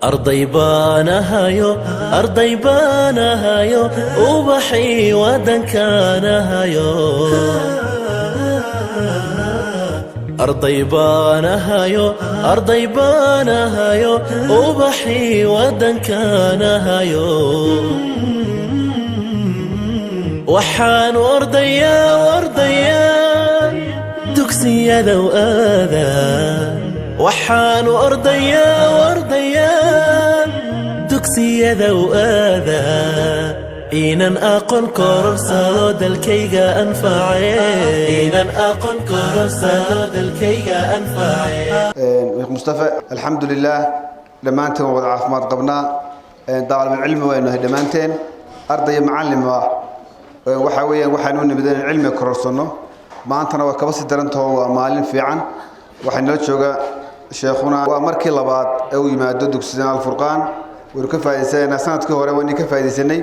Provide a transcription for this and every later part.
Arday baan ahayo, arday baan ahayo, ubaxii wadankaan ahayo. Arday baan ahayo, arday baan ahayo, ubaxii wadankaan ahayo. Waxaan ordayaa, ordayaa, dugsiyada u aadaa. Waxaan ordayaa, ordayaa, dugsiyada u aadaa, inaan aqoon kororsado, dalkayga anface, inaan aqoon kororsado, dalkayga anface. Sheekh Mustafa, alxamdulilah, dhammaanteen waan wada caafimaad qabnaa. Daalibulcilmi waynu nahay dhammaanteen, arday iyo macallim ah. Waxaa weeyaan waxaan u nimid inaan cilmiga kororsanno. Maantana waa kaba sii darantaho, waa maalin fiican. Waxaa nala jooga sheekhuna, waa markii labaad ee uu yimaado dugsidan Alfurqaan. Waynu ka faa'idaysanaynaa. Sanadkii hore waynu ka faa'iidaysanay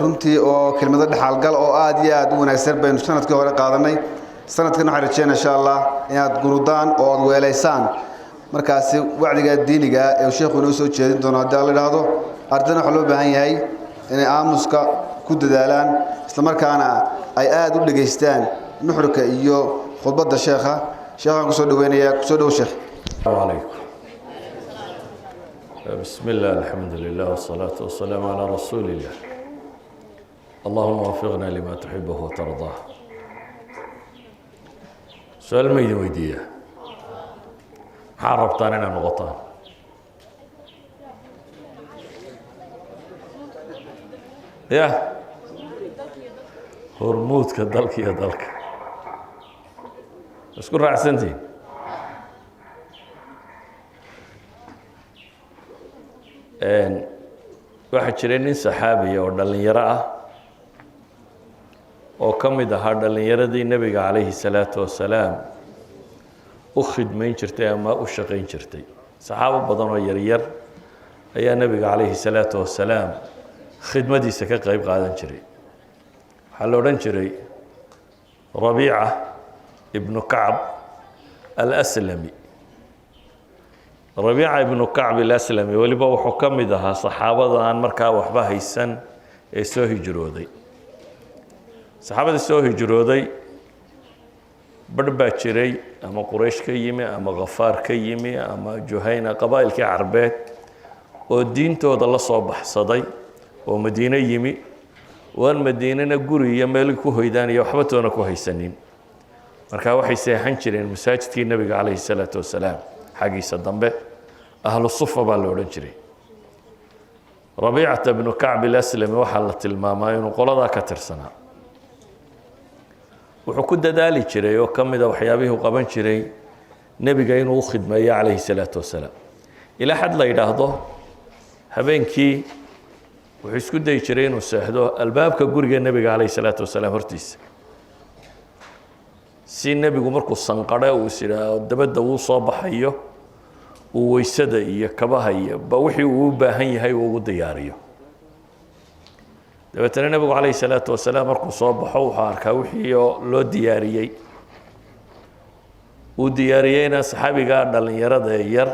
runtii, oo kelmado dhexaalgal oo aad iyo aad u wanaagsan baynu sanadkii hore qaadanay. Sanadkan waxaan rajeynaa, insha Allah, inaad gunudaan oo aad weelaysaan markaasi wacdiga diiniga ee uu sheekhu inoo soo jeedin doono, haddii Alla idhaahdo. Ardayna waxaa loo baahan yahay inay aamuska ku dadaalaan, islamarkaana ay aada u dhegaystaan nuxurka iyo khudbadda sheekha. Sheekhaan kusoo dhaweynaya. Kusoo dhow, sheekh. السلام عليكم. بسم الله، الحمد لله، والصلاة والسلام على رسول الله. اللهم وفقنا لما تحبه وترضاه. Su-aal ma idin weydiiyaa? Maxaa rabtaan inaad noqotaan? Ya hormuudka dalka iyo dalka, isku raacsantihin? Waxaa jiray nin saxaabiya oo dhallinyaro ah oo ka mid ahaa dhallinyaradii nebiga calayhi salaatu wasalaam u khidmayn jirtay ama u shaqayn jirtay. Saxaabo badan oo yaryar ayaa nebiga calayhi salaatu wasalaam khidmadiisa ka qeyb qaadan jiray. Waxaa la odhan jiray Rabiica ibnu Kacb Alaslami. Rabiica ibnu Kacb Alaslami weliba wuxuu ka mid ahaa saxaabada aan markaa waxba haysan ee soo hijrooday. Saxaabadii soo hijrooday barh baa jiray, ama Quraysh ka yimi, ama Khafaar ka yimi, ama Juhayna, qabaa'ilkii Carbeed oo diintooda la soo baxsaday oo Madiine yimi, oo aan Madiinena guri iyo meel ku hoydaan iyo waxba toona ku haysanin. Marka waxay seexan jireen masaajidkii nebiga calayhi salaatu wasalaam xaggiisa dambe. Ahlu sufa baa la odhan jiray. Rabiicata bnu Kacb Ilaslami waxaa la tilmaamaa inuu qoladaa ka tirsanaa. Wuxuu ku dadaali jiray oo ka mida waxyaabihii uu qaban jiray nebiga inuu u khidmeeyo calayhi salaatu wasalaam, ilaa xad la yidhaahdo habeenkii wuxuu isku dayi jiray inuu seexdo albaabka guriga nebiga calayhi salaatu wasalaam hortiisa, si nebigu markuu sanqadhe uu is idhaaho dabadda uu soo baxayo, uu weysada iyo kabaha iyo ba wixii uu u baahan yahay uu ugu diyaariyo. Dabeetana nebigu calayhi salaatu wasalaam markuu soo baxo, wuxuu arkaa wixii oo loo diyaariyey, uu diyaariyeyna saxaabiga dhallinyarada ee yar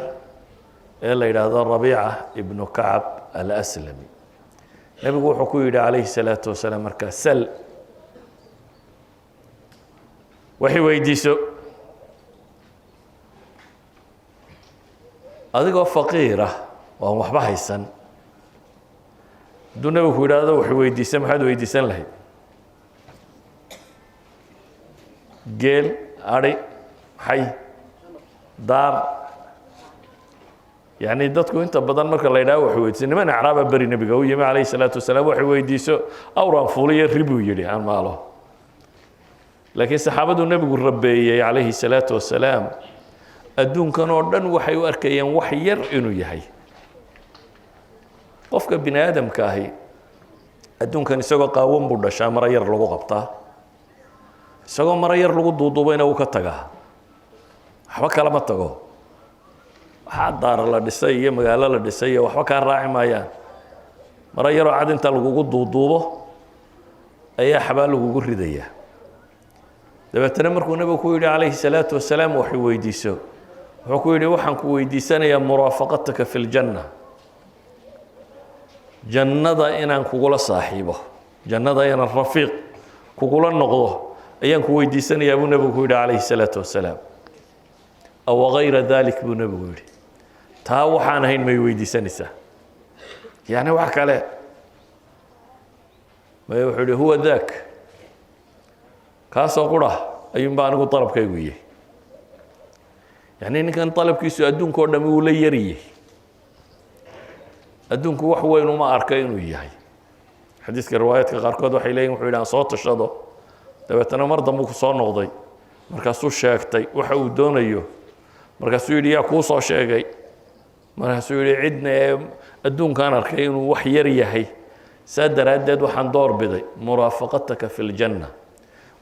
ee la yidhaahdo Rabiica ibnu Kacab Alaslami. Nebigu wuxuu ku yidhi calayhi salaatu wasalaam markaa: "Sal, waxay weydiiso, adigoo faqiira oo aan waxba haysan." Hadduu nebigu ku yidhaahdo wax weydiisa, maxaad weydiisan lahayd? Geel, adhi, maxay, daar? Yacni dadku inta badan marka la yidhaho wax weydiiso, niman acraaba beri nebiga u yimi calayhi salaatu wasalaam, waxay weydiiso, awraan fuuliyo ribuu yidhi aan maalo. Laakiin saxaabadu nebigu rabeeyey calayhi salaatu wasalaam adduunkan oo dhan waxay u arkayeen wax yar inuu yahay. Qofka bini aadamka ahi adduunkan isagoo qaawan buu dhashaa, maro yar lagu qabtaa, isagoo maro yar lagu duuduubayna wuu ka tagaa, waxba kalama tago. Waxaa daara la dhisay iyo magaalo la dhisay iyo waxba kaa raaci maayaan. Maro yaroo cad inta lagugu duuduubo ayaa xabaal lagugu ridayaa. Dabeetana markuu nebigu ku yidhi calayhi salaatu wasalaam waxay weydiiso, wuxuu ku yidhi: "Waxaan ku weydiisanayaa muraafaqataka fi ljanna." Jannada inaan kugula saaxiibo, jannada inaan rafiiq kugula noqdo ayaan ku weydiisanayaa, buu nebigu ku yidhi calayhi salaatu wasalaam. "Aw gayra dalik?" buu nebigu yidhi. "Taa waxaan ahayn may weydiisanaysaa, yani wax kale may?" Wuxuu yihi, "Huwa daak, kaasoo qura ayuunbaa anigu dalabkaygu yahay." Yani ninkan dalabkiisu adduunka o dhami wuu la yariyey, adduunku wax weyn uma arka inuu yahay. Xadiiska riwaayaadka qaarkood waxay leeyihin, wuxuu yidhi, "Aan soo tashado." Dabeetana mar dambu ku soo noqday, markaasuu sheegtay waxa uu doonayo. Markaasuu yidhi, "Yaa kuu soo sheegay?" Markaasuu yidhi, "Cidna, ee adduunkaan arkay inuu wax yar yahay, saa daraaddeed waxaan door biday muraafaqataka fi ljanna."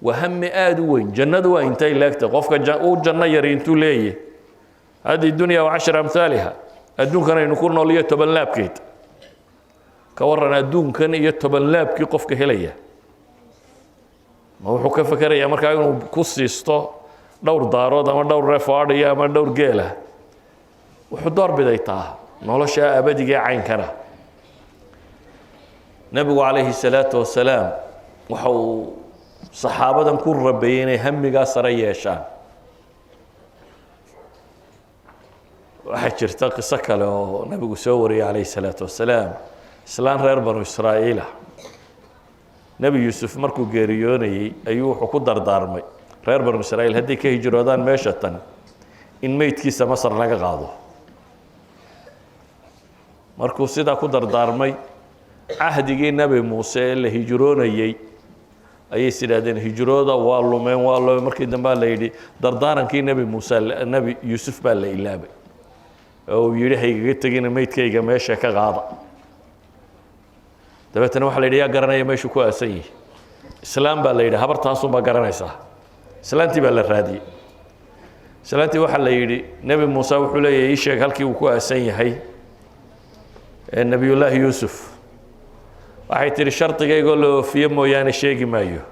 Waa hami aada u weyn. Jannadu waa intay leegtay? Qofka u janno yari intuu leeyahy? Hadihi dunya wa cashra amhaaliha, adduunkan aynu ku nool iyo 10 laabkeed. Ka waran adduunkan iyo 10 laabkii qofka helaya? Ma wuxuu ka fekerayaa markaa inuu ku siisto dhowr daarood ama dhowr reef oo adhiya ama dhowr geela? Wuxuu door biday taa nolosha abadiga ee caynkana. Nebigu calayhi salaatu wasalaam waxa uu saxaabadan ku rabeeyey inay hamigaa sare yeeshaan. Waxaa jirta qiso kale oo nabigu soo wariyey calayhi salaatu wasalaam. Islaan reer Banu Israa'iila, Nebi Yuusuf markuu geeriyoonayey ayuu wuxuu ku dardaarmay reer Banu Israa'iil hadday ka hijroodaan meesha tan in meydkiisa Masar laga qaado. Markuu sidaa ku dardaarmay, cahdigii Nebi Muuse ee la hijroonayey ayay is idhaahdeen, "Hijrooda, waa lumeen, waa lumeen." Markii dambea la yidhi dardaarankii Nebi Muuse, Nebi Yuusuf baa la ilaabay oo uu yidhi, "Haygaga tegina, meydkayga meesha ka qaada." Dabeetana waxaa la yidhi, "Yaa garanaya meeshuu ku aasan yihi?" Islaam baa la yidhi, "Habartaasunbaa garanaysaa." Islaantii baa la raadiyey. Islaantii waxaa la yidhi, "Nebi Muuse wuxuu leeyahay, ii sheeg halkii uu ku aasan yahay Nebiyullaahi Yuusuf." Waxay tidhi, "Shardigaygoo la oofiye mooyaane sheegi maayo."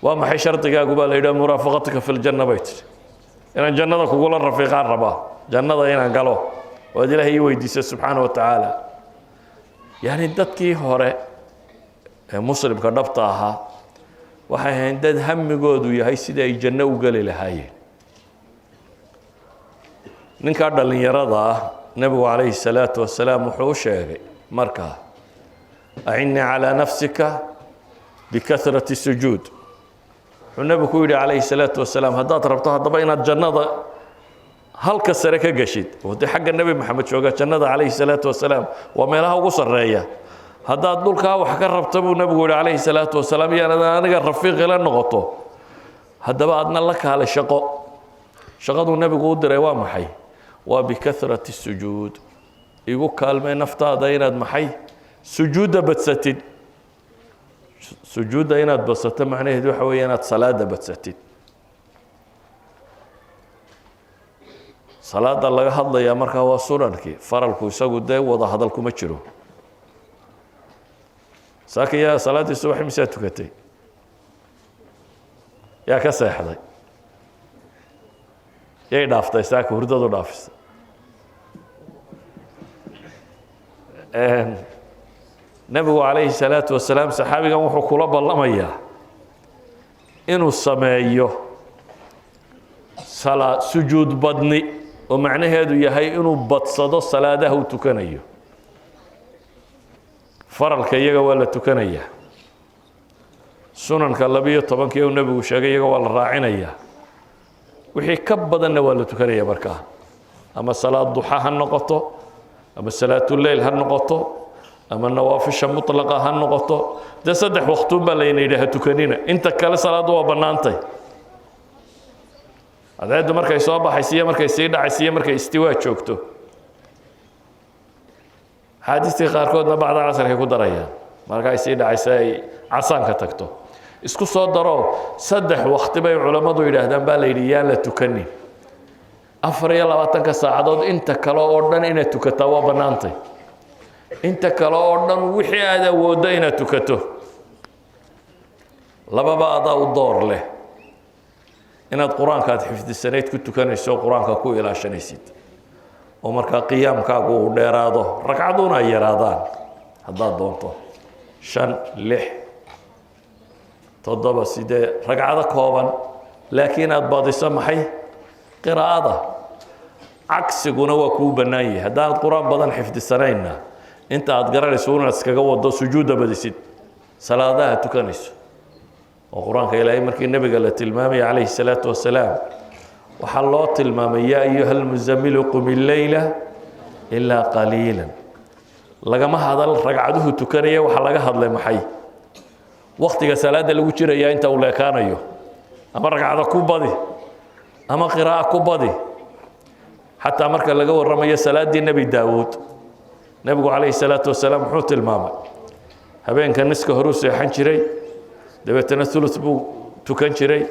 "Waa maxay shardigaagu?" baa la yidhi. "Muraafaqatuka fi ljanna," bay tidhi. "Inaan jannada kugula rafiiqaan rabaa, jannada inaan galo oo aad Ilaahay ii weydiisa subxaana wa tacaala." Yacni dadkii hore ee muslimka dhabta ahaa waxay ahayn dad hamigoodu yahay sidii ay janno u geli lahaayeen. Ninkaa dhallinyarada ah nebigu calayhi salaatu wasalaam wuxuu u sheegay markaa, "Acinnii calaa nafsika bikahrati sujuud." Wuxuu nebigu ku yidhi calayhi salaatu wasalaam, haddaad rabto haddaba inaad jannada halka sare ka geshid, oo dee xagga Nebi Maxamed jooga jannada calayhi salaatu wasalaam waa meelaha ugu sarreeya, haddaad dhulkaa wax ka rabta, buu nebigu yihi calayhi salaatu wasalaam, iyaanad aniga rafiiqila noqoto, haddaba adna la kaale shaqo. Shaqaduu nebigu u diray waa maxay? Waa bikahrati sujuud. Igu kaalmee naftaada inaad maxay? Sujuudda badsatid. Sujuudda inaad badsato macnaheedu waxa weeye inaad salaada badsatid. Salaada laga hadlayaa markaa waa sunankii. Faralku isagu dee wada hadal kuma jiro. Saaka yaa salaaddii subax misaa tukatay? Yaa ka seexday? Yay dhaaftay saaka hurdadu dhaafisay? Nebigu calayhi salaatu wasalaam saxaabigan wuxuu kula ballamayaa inuu sameeyo salaa sujuud badni, oo macnaheedu yahay inuu badsado salaadaha uu tukanayo. Faralka iyaga waa la tukanayaa, sunanka 12-kii uu nebigu sheegay iyaga waa la raacinayaa, wixii ka badanna waa la tukanaya. Markaa ama salaad duxa ha noqoto, ama salaatuleyl ha noqoto, ama nawaafisha mutlaqa ha noqoto. Dee saddex waqtuun baa layna yidhi ha tukanina, inta kale salaaddu waa bannaantay: cadceeddu markay soo baxaysa iyo markay sii dhacaysa iyo markay istiwaa joogto. Axaadiistii qaarkoodna bacda casarkay ku darayaan, marka ay sii dhacaysa ay casaanka tagto. Isku soo daro, saddex waqti bay culammadu yidhaahdaan baa la yidhi yaan la tukanin. 24-ka saacadood inta kale oo dhan inaad tukataa waa bannaantay. Inta kale oo dhan wixii aad awooddo inaad tukato, lababa adaa u door leh: inaad qur-aanka aad xifdisanayd ku tukanayso, qur-aanka ku ilaashanaysid. Oo markaa qiyaamkaagu uu dheeraado, ragcaduuna ay yaraadaan. Haddaad doonto shan, lix, toddoba, sideed ragcado kooban, laakiin aada badiso maxay? Qiraa'ada. Cagsiguna waa kuu bannaan yahay. Haddaanad Qur-aan badan xifdisanayna, inta aad garanayso inaad iskaga wado, sujuudda badisid, salaadaha tukanayso. Oo Qur-aanka Ilaahay markii nebiga la tilmaamaya calayhi salaatu wasalaam, waxaa loo tilmaamay "يا أيها المزمل قم الليل إلا قليلا". Lagama hadal ragcaduhu tukanaya. Waxaa laga hadlay maxay? Waktiga salaada lagu jiraya inta uu leekaanayo. Ama ragcado ku badi ama qiraa'a ku badi. Xataa marka laga warramayo salaaddii Nebi Daawuud, nebigu calayhi salaatu wasalaam muxuu tilmaamay? Habeenka niska horuu seexan jiray, dabeetana thuluth buu tukan jiray,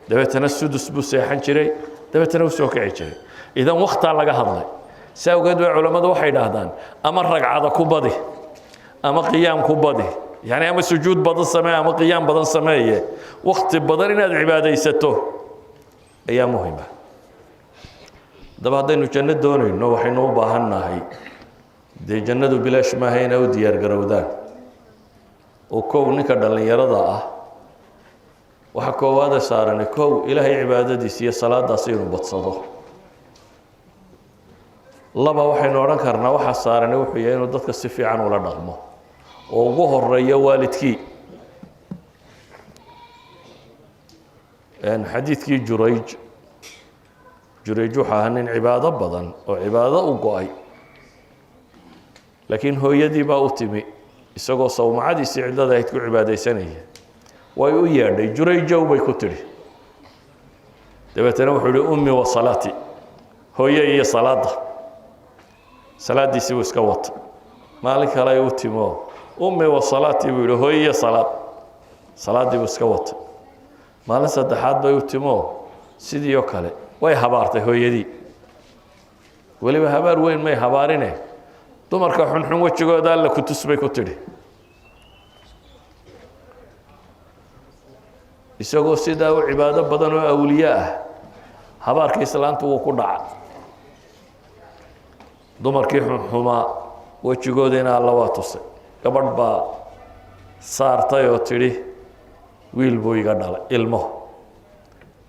dabeetana sudus buu seexan jiray, dabeetana u soo kici jiray. Idan waktaa laga hadlay. Si awgeed bay culammadu waxay idhaahdaan, ama ragcada ku badi ama qiyaam ku badi, yani ama sujuud badan samee ama qiyaam badan sameeye, wakti badan inaad cibaadaysato ayaa muhima. Haddaba haddaynu janno doonayno, waxaynu u baahan nahay, dee jannadu bilaash maaha, inay u diyaar garowdaan. Oo kow, ninka dhallinyarada ah waxaa koowaada saarani, kow, Ilaahay cibaadadiisa iyo salaadaasi inuu badsado. Laba, waxaynu odhan karnaa waxaa saarani wuxuu yahay inuu dadka si fiican ula dhaqmo, oo ugu horeeyo waalidkii. Xadiidkii Jurayj. Jurayj wuxuu ahaa nin cibaado badan oo cibaado u go-ay, laakiin hooyadii baa u timi isagoo sawmacadiisii cidlada ahayd ku cibaadaysanaya. Way u yeedhay. "Jurayjow," bay ku tidhi. Dabeetana wuxuu yihi, "أمي وصلاتي", hooye iyo salaadda. Salaaddiisii buu iska wata. Maalin kale ay u timo, "أمي وصلاتي" buu yihi, hooye iyo salaad. Salaaddii buu iska wata. Maalin saddexaad bay u timo, sidii oo kale. Way habaartay hooyadii. Weliba habaar weyn may habaarine, "Dumarka xunxun wejigooda Alla ku tus," bay ku tidhi. Isagoo sidaa u cibaado badan oo awliye ah, habaarka islaantu wuu ku dhaca. Dumarkii xunxumaa wejigoodiina Alla waa tusay. Gabadh baa saartay oo tidhi, "Wiil buu iga dhalay." Ilmo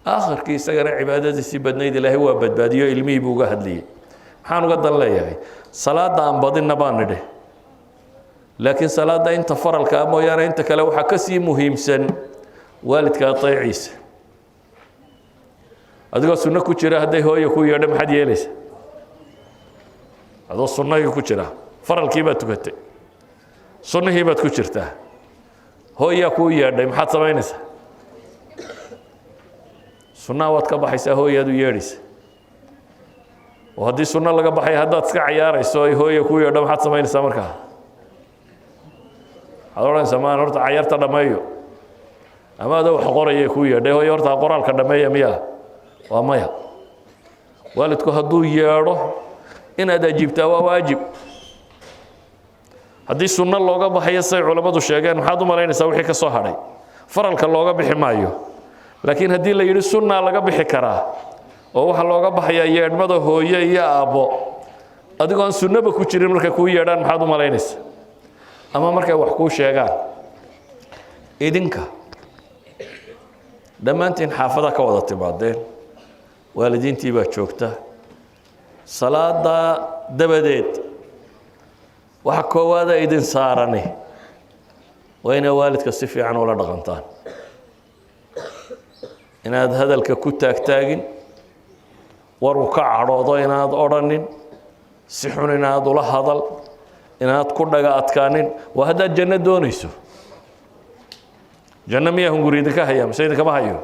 aakhirkii isagana cibaadadiisii badnayd Ilaahay waa badbaadiyo, ilmihii buu uga hadlayey. Maxaan uga dan leeyahay? Salaadda aan badinna baan nidhi, laakiin salaadda inta faralka ah mooyaane, inta kale waxaa ka sii muhiimsan waalidka ateeciisa. Adigoo sunno ku jira hadday hooya ku yeedho, maxaad yeelaysa? Adoo sunnahii ku jira, faralkii baad tukatay, sunnihii baad ku jirtaa, hooyaa kuu yeedhay, maxaad samaynaysaa? Sunnaha waad ka baxaysaa, hooyaad u yeedhaysa. Oo haddii sunno laga baxay, haddaad iska cayaarayso ay hooya kuu yeedho, maxaad samaynaysaa markaa? Waxaad odhanaysaa, "Maan horta cayaarta dhammeeyo?" Ama adoo wax qoraya kuu yeedhay hooyo, "Horta qoraalka dhammeeya," miya? Waa maya. Waalidku hadduu yeedho, inaad ajiibtaa waa waajib. Haddii sunno looga baxayo, say culammadu sheegeen, maxaad u malaynaysaa wixii ka soo hadhay? Faralka looga bixi maayo, laakiin haddii la yidhi sunnaa laga bixi karaa, oo waxaa looga baxayaa yeedhmada hooye iyo aabbo, adigoo aan sunnaba ku jirin markay kuu yeedhaan, maxaad u malaynaysaa? Ama markay wax kuu sheegaan. Idinka dhammaantiin xaafada ka wada timaadeen, waalidiintii baa joogta. Salaada dabadeed waxa koowaada idin saarani waa inay waalidka si fiican ula dhaqantaan, inaad hadalka ku taagtaagin, war uu ka cadhoodo inaad odhanin, si xun inaad ula hadal, inaad ku dhaga adkaanin. Waa haddaad janno doonayso. Janno miyaa hunguri idinka haya mise idinkama hayo?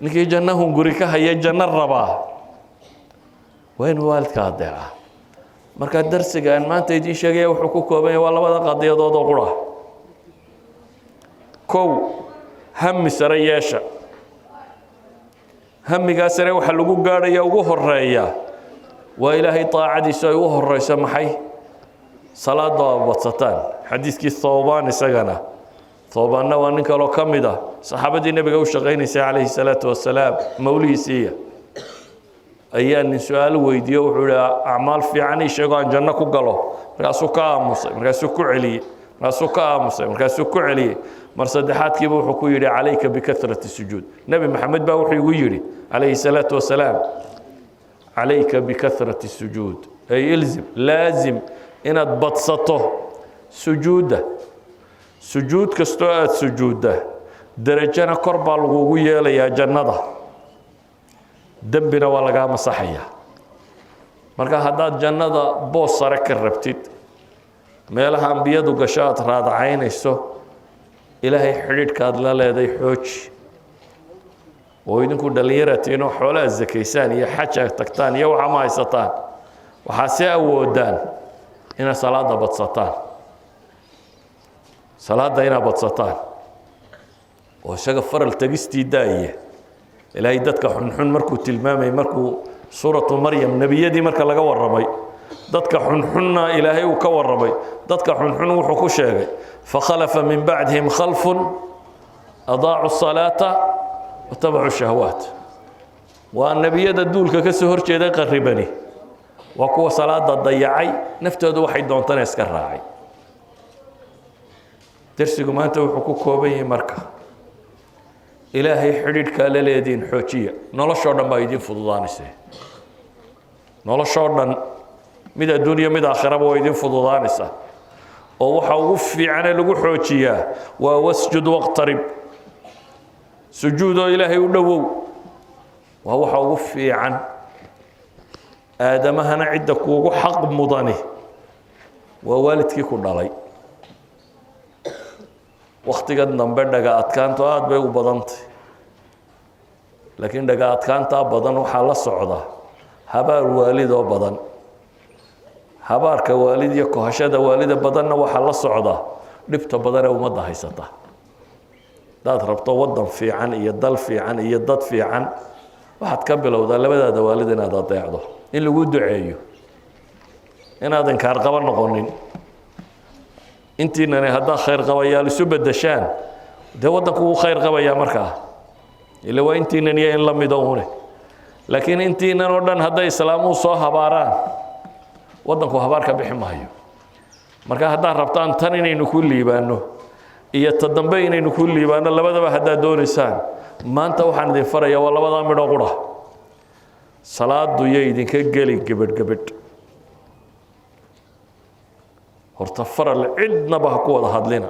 Ninkii janno hunguri ka haya, janno rabaa, waa inuu waalidka adeecaa. Marka darsiga aan maanta idiin sheegaya wuxuu ku kooban yahay waa labada qadiyadood oo qura. Kow, hami sare yeesha. Hamigaa sare waxaa lagu gaadhaya ugu horeeya waa Ilaahay daacadiisu ay u horeyso. Maxay? Salaada aa badsataan. Xadiidkii Thawbaan, isagana Thawbaanna waa nin kaloo ka mid ah saxaabadii nebiga u shaqaynaysay calayhi salaatu wasalaam, mawlihiisiiya. Ayaa nin su-aal weydiiyo, wuxuu yihi: "Acmaal fiican ii sheego aan janno ku galo." Markaasuu ka aamusay, markaasuu ku celiyey, markaasuu ka aamusay, markaasuu ku celiyey. Mar saddexaadkiiba wuxuu ku yidhi: "Calayka bikahrati sujuud." Nebi Maxamed baa wuxuu igu yidhi, calayhi salaatu wasalaam, "Calayka bikahrati sujuud", ay ilzim, laazim inaad badsato sujuudda. Sujuud kastoo aada sujuudda, derajana kor baa lagugu yeelayaa jannada, dembina waa lagaa masaxayaa. Marka haddaad jannada boos sare ka rabtid, meelaha ambiyadu gasho aad raadacaynayso, Ilaahay xidhiidhkaad la leeday xooji. Oo idinku dhallinyaraatiinoo xoolo aad sakaysaan iyo xaj aad tagtaan iyo waxa ma haysataan, waxaa si awoodaan inaad salaada badsataan, salaadda inaad badsataan oo isaga faral tegistii daaya. Ilaahay dadka xunxun markuu tilmaamayay, markuu Suuratu Maryam nebiyadii marka laga warramay, dadka xunxunna Ilaahay uu ka warramay, dadka xunxun wuxuu ku sheegay: "Fakhalafa min bacdihim khalfun adaacuu salaata watabacuu shahwaat." Waa nebiyada duulka ka soo horjeeday qarribani, waa kuwa salaada dayacay, naftooda waxay doontana iska raacay. Darsigu maanta wuxuu ku kooban yahay marka: Ilaahay xidhiidhkaa la leediin xoojiya, noloshoo dhan baa idiin fududaanaysa. Noloshoo dhan, mid adduunyo mid aakhiraba, waa idiin fududaanaysaa. Oo waxa ugu fiicane lagu xoojiyaa waa "wasjud waqtarib", sujuudoo Ilaahay u dhowow, waa waxa ugu fiican. Aadamahana cidda kuugu xaq mudani waa waalidkii ku dhalay. Waktigan dambe dhaga adkaantu aada bay u badantay, laakiin dhaga adkaantaa badan waxaa la socda habaar waalidoo badan. Habaarka waalid iyo kohashada waalida badanna waxaa la socda dhibta badan ee ummadda haysata. Haddaad rabto waddan fiican iyo dal fiican iyo dad fiican, waxaad ka bilowdaa labadaada waalid inaad adeecdo, in lagu duceeyo, inaad inkaar qaba noqonin. Intiinani haddaad khayr qabayaal isu beddeshaan, dee waddanku wuu khayr qabayaa markaa, ila waa intiinan iyo in la mido une. Laakiin intiinan oo dhan hadday islaamuhu soo habaaraan, waddanku habaar ka bixi maayo. Marka haddaad rabtaan tan inaynu ku liibaanno iyo ta dambe inaynu ku liibaanno, labadaba haddaad doonaysaan, maanta waxaan idin farayaa waa labadaa midho qura: salaadu yo idinka geli gebadh gebadh. Horta faral cidnaba ha ku wada hadlina.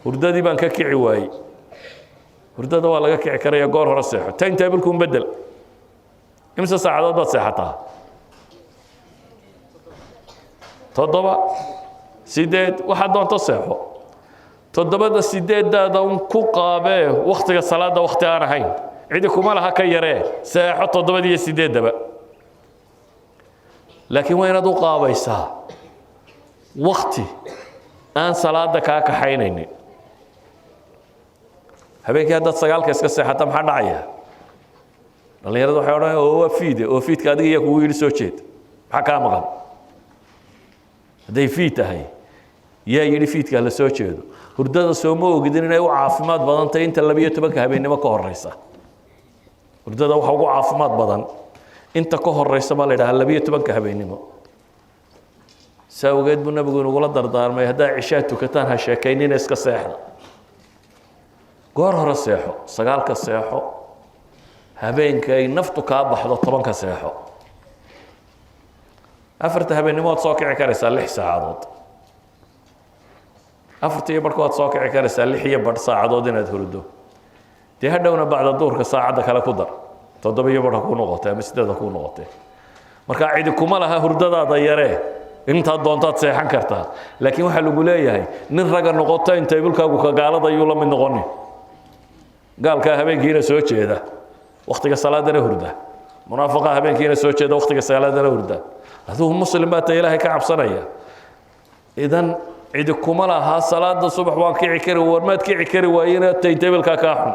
"Hurdadii baan ka kici waayey." Hurdada waa laga kici karaya, goor hore seexo, time table-kuun bedel. Imse saacadood baad seexataa? 7, 8, waxaad doonto seexo. Toddobada, sideedaada un ku qaabee waktiga salaada wakti aan ahayn cidi kuma laha, ka yaree seexo toddobada iyo sideeddaba, laakiin waa inaad u qaabaysaa wakti aan salaada kaa kaxaynaynin. Habeenkii haddaad 9-ka iska seexata, maxaa dhacaya? Dhallinyarada waxay odhanaya: "Oo waa fiide." Oo fiidka adiga iya kugu yidhi soo jeed? Maxaa kaa maqan hadday fiid tahay? Yaa yidhi fiidka la soo jeedo? Hurdada sooma ogidin inay u caafimaad badan tahay inta 12-ka habeennimo ka horeysa? Hurdada waxa ugu caafimaad badan inta ka horeysa baa la yidhaha 12-ka habeennimo. Saa awgeed buu Nabigu inagula dardaarmay: haddaa cishaa tukataan, ha sheekaynina, iska seexda, goor hore seexo, 9-ka seexo, habeenka ay naftu kaa baxdo 10-ka seexo. 4-ta habeennimo waad soo kici karaysaa 6 saacadood, 4:30-ka waad soo kici karaysaa 6.5 saacadood inaad hurdo. Dee hadhowna bacda duhurka saacadda kale ku dar, 7:30 ha kuu noqotay ama 8 ha kuu noqotay. Marka cidi kuma laha hurdadaada yaree, intaad doontaad seexan kartaa, laakiin waxaa lagu leeyahay nin ragga noqoto, intay bulkaagu ka gaalada ayuu la mid noqoni. Gaalkaa habeenkiina soo jeeda, waktiga salaadana hurda. Munaafiqa habeenkiina soo jeeda, waktiga salaadana hurda. Adigu Muslim baa ta Ilaahay ka cabsanaya. Idan cidi kuma lahaa salaada subax waan kici kari. War maad kici kari waayine, timetable-kaa kaa xun.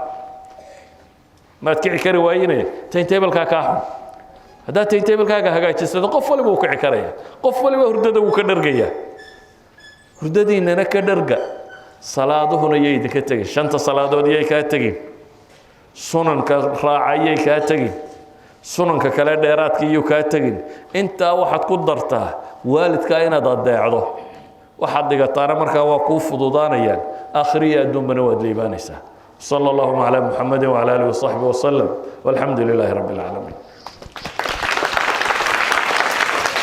Maad kici kari waayine, timetable-kaa kaa xun. Haddaad timetable-kaaga hagaajisado, qof waliba wuu kici karaya, qof waliba hurdada wuu ka dhargaya. Hurdadiinana ka dharga, salaaduhuna yay idinka tegin. Shanta salaadood yay kaa tegin, sunanka raacayay kaa tegin. Sunanka kale dheeraadka iyuu kaa tegin. Intaa waxaad ku dartaa waalidkaa inaad adeecdo, waxaad dhigataana markaa waa kuu fududaanayaan, akhriya adduunbana waad liibaanaysaa. صلى اللهم على محمد وعلى آله وصحبه وسلم، والحمد لله رب العالمين.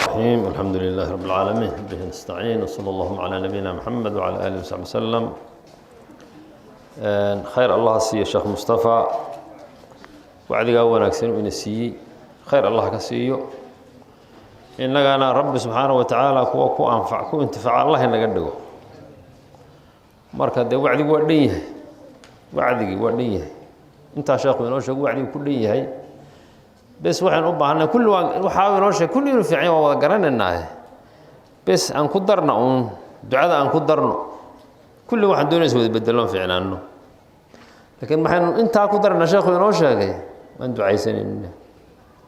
الرحيم. الحمد لله رب العالمين، به نستعين، وصلى اللهم على نبينا محمد وعلى آله وصحبه وسلم. Khayr Allah siiyo Sheekh Mustafa, wacdigaa wanaagsan uu ina siiyey, khayr Allah ka siiyo. Innagana Rabbi subxaanaه wa tacaala kuwa ku anfac, ku intifaaca Allah inaga dhigo. Marka dee wacdigu waa dhan yahay, wacdigii waa dhan yahay. Intaa sheekhu inoo sheego wacdigu ku dhan yahay. Bes waxaynu u baahanay kulli waa waxaa inoo sheeg, kulli inuu fiican yahay waa wada garanaynaaye. Bes aan ku darna uun ducada, aan ku darno. Kulli waxaan doonaysa wada bedeloon fiicnaano, laakiin maxaynu intaa ku darnaa? Sheekhu inoo sheegay waan ducaysanayna.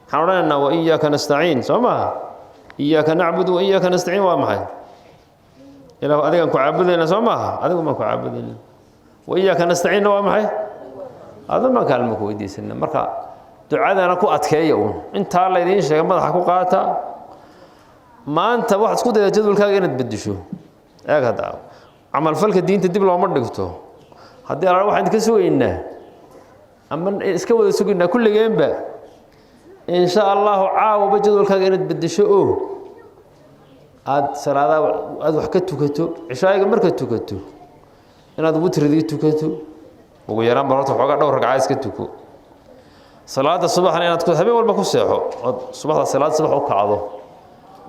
Waxaan odhanaynaa wa iyaaka nastaciin, soo maha? Iyaaka nacbud wa iyaaka nastaciin waa maxay? Ilaahu adigaan ku caabudayna, soo maaha? Adigu baan ku caabudayna. Wa iyaaka nastaciinna waa maxay? Adan baan kaalmo ku weydiisana. Marka ducadana ku adkeeya uun intaa laydiin sheegay, madaxa ku qaata. Maanta waxaad isku daydaa jadwalkaaga inaad bedesho. Eeg, hadda camalfalka diinta dib looma dhigto. Haddii alla waxaan idinka sugaynaa ama iska wada sugaynaa kulligeenba, insha Allahu, caawaba jadwalkaaga inaad bedesho oo aada salaadaha aada wax ka tukato, cishaayiga markaad tukato inaad witridii tukato ugu yaraan, bal horta xoogaa dhowr ragca iska tuko. Salaada subaxna inaad habeen walba ku seexo ood subaxda salaad subax u kacdo.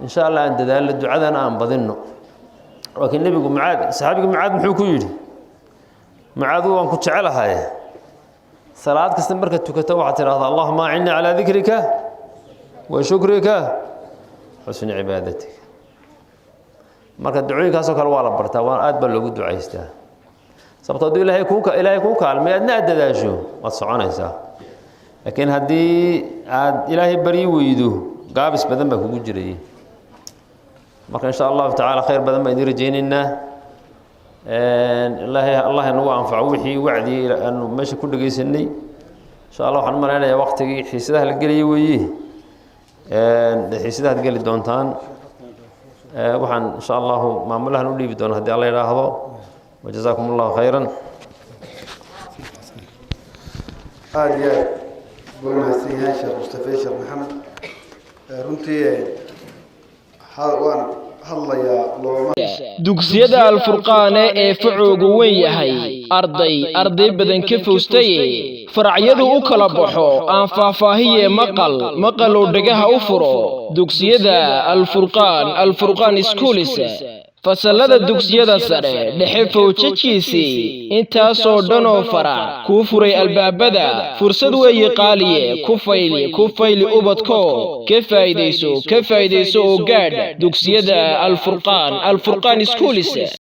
Insha Allah aan dadaalno, ducadana aan badinno. Laakiin nebigu Mucaad, saxaabiga Mucaad, muxuu ku yidhi? Mucaadu, waan ku jecelahay, salaad kasta markaad tukato waxaad tidhahdaa: "Allahuma acinnii calaa dikrika wa shukrika xusni cibaadatika." Marka ducooyinkaasoo kale waa la bartaa, waa aad baa loogu ducaystaa. Sababto hadduu Ilaahay kuu kaalmay, aadna aad dadaasho, waad soconaysaa. Laakiin haddii aad Ilaahay baryi weydo, gaabis badan baa kugu jirayay. Marka insha Allahu tacaala khayr badan baan idiin rajaynaynaa. Ilaahay Allah inagu anfaco wixii wacdii aanu meesha ku dhegaysanay. Insha Allah waxaan u malaynayaa waqtigii xiisadaha la gelayay weeye, xiisadahaad geli doontaan. Waxaan insha Allahu maamulahan u dhiibi doona haddii Alla yidhaahdo. Wajazaakum Allahu khayran. Aada iyo aad buu mahadsan yahay Sheekh Mustafe Sheekh Maxamed. Runtii waan hadlayaa looma Dugsiyada Alfurqaane ee facoogu weyn yahay, arday arday badan ka fowstaye, faracyadu u kala baxo aan faahfaahiye. Maqal maqalow dhegaha u furo dugsiyada Alfurqaan, Alfurqaan Schools. Fasallada dugsiyada sare, dhexe, fowjajiisii intaasoo dhan oo farac kuu furay albaabada. Fursad weeye qaaliye, ku fayli, ku fayli ubadko, ka faa'iidayso, ka faa'iidayso oo gaadh dugsiyada Alfurqaan, Alfurqaan Schools.